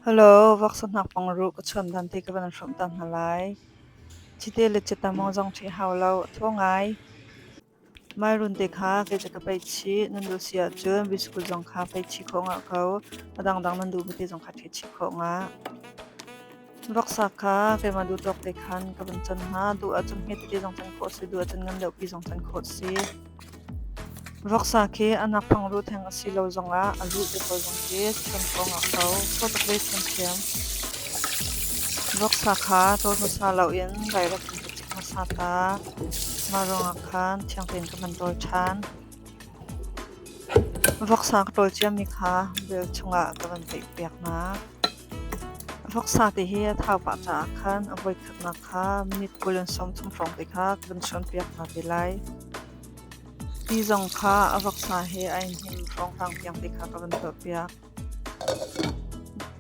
Hello, voksa hnakpang ruh ka chuan dan te ka van hrawmh ta hna lai. Cite le citamong zong ṭhi hau lo, a thaw ngai. Mairun te kha kei cu ka peih chih. Nan duh si ahcun biskut zong kha peih chih khawh ngah ko. A dangdang nan duhmi te zong kha ṭhi chih khawh ngah. Voksa kha keimah duh tawk te khan ka van can hna. Duh ahcun hme tete zong can khawh si, duh ahcun ngan deuhpi zong can khawh si. Voksa khi a nakphang ruh theng a si lo zongah a ruh te pawl zong khi chuan khawh ngah ko. Thaw tuk ve thiamthiam. Voksa kha tawl hmasa loin direct in ka cik hmasa ta. Mah ruangah khan thiang tein ka van tawl ṭhan. Voksa ka tawl ciami kha bel chungah ka van peihpiak hna. Voksa ti hi a thau pah caah khan a voikhatnak kha minute 20 in 30 hrawng te kha ka van chuanpiak hna te lai. Ti zong kha a voksa he ai hnim hrawnghrang tiang te kha ka van tuahpiak.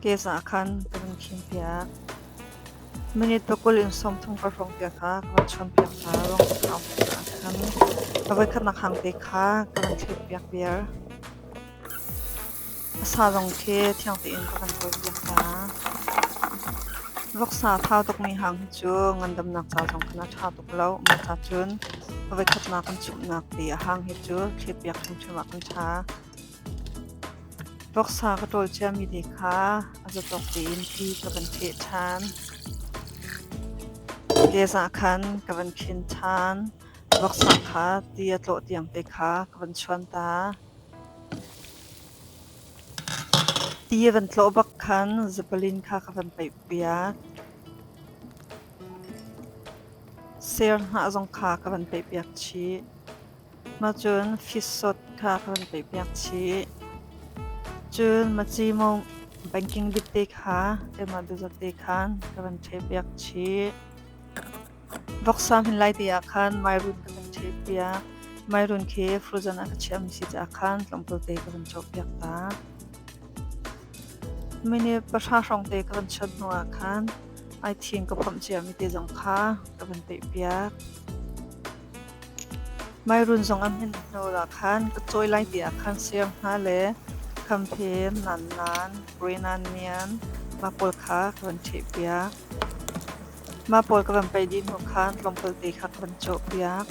Gas ah khan ka van khinpiak. Minute 20 in 30 ka hrawng tiang kha ka van chuanpiak hna. Rong ka thau caah khan a voikhatnak hang te kha ka van thletpiak viar. A sa zong khi thiang tein ka van kawlpiak hna. Voksa a thau tukmi hang hi cu ngandamnak ca zong khan a ṭha tuk lo. Mah ca cun a voikhatnak kan chumhnak ti a hang hi cu thletpiak hrimhrim ah kan ṭha. Voksa ka ṭawl ciami te kha a zatawk tein ti ka van ṭheh ṭhan. Gas ah khan ka van khin ṭhan. Voksa kha ti a tlawh tiang te kha ka van chuan ta. Ti a van tlawh bak khan zeppelin kha ka van paihpiak. Ser hnah zong kha ka van paihpiak chih. Mah cun fish sot kha ka van paihpiak chih. Cun maci mawng banking dip te kha keimah duzat te khan ka van ṭhehpiak chih. Voksa hmin lai te ah khan mairun ka van ṭhehpiak. Mairun khi frozen ah ka chiahmi si caah khan tlawmpal te ka van cawhpiak ta. Minute 10 hrawng te ka van chuan hnu ah khan aithing ka phomh ciami te zong kha ka van peihpiak. Mairun zong a hmin hnu ah khan ka cawi lai ti ah khan siang hna le khamphen, nannan, green onion mah pawl kha ka van ṭhehpiak. Mah pawl ka van paih dih hnu khan tlawmpal te kha ka van cawhpiak.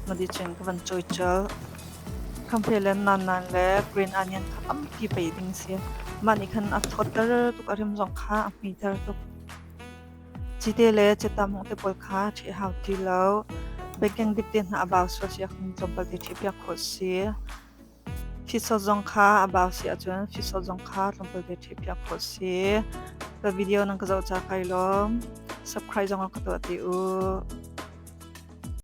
Madi cun ka van cawi colh. Khampe le nannan le green onion kha tampi paih ding a si. Mah nih khan a thawtter tuk, a rim zong kha a hmiter tuk. Cite le cetamung te pawl kha ṭheh hau ti lo. Baking dip te hna a bau sual si ahcun tlawmpal te ṭhehpiak khawh a si. Fisawt zong kha a bau si ahcun fisawt zong kha tlawmpal te ṭhehpiak khawh a si. Ka video nan ka zoh caah kai lawm. Subscribe zong rak ka tuah te u.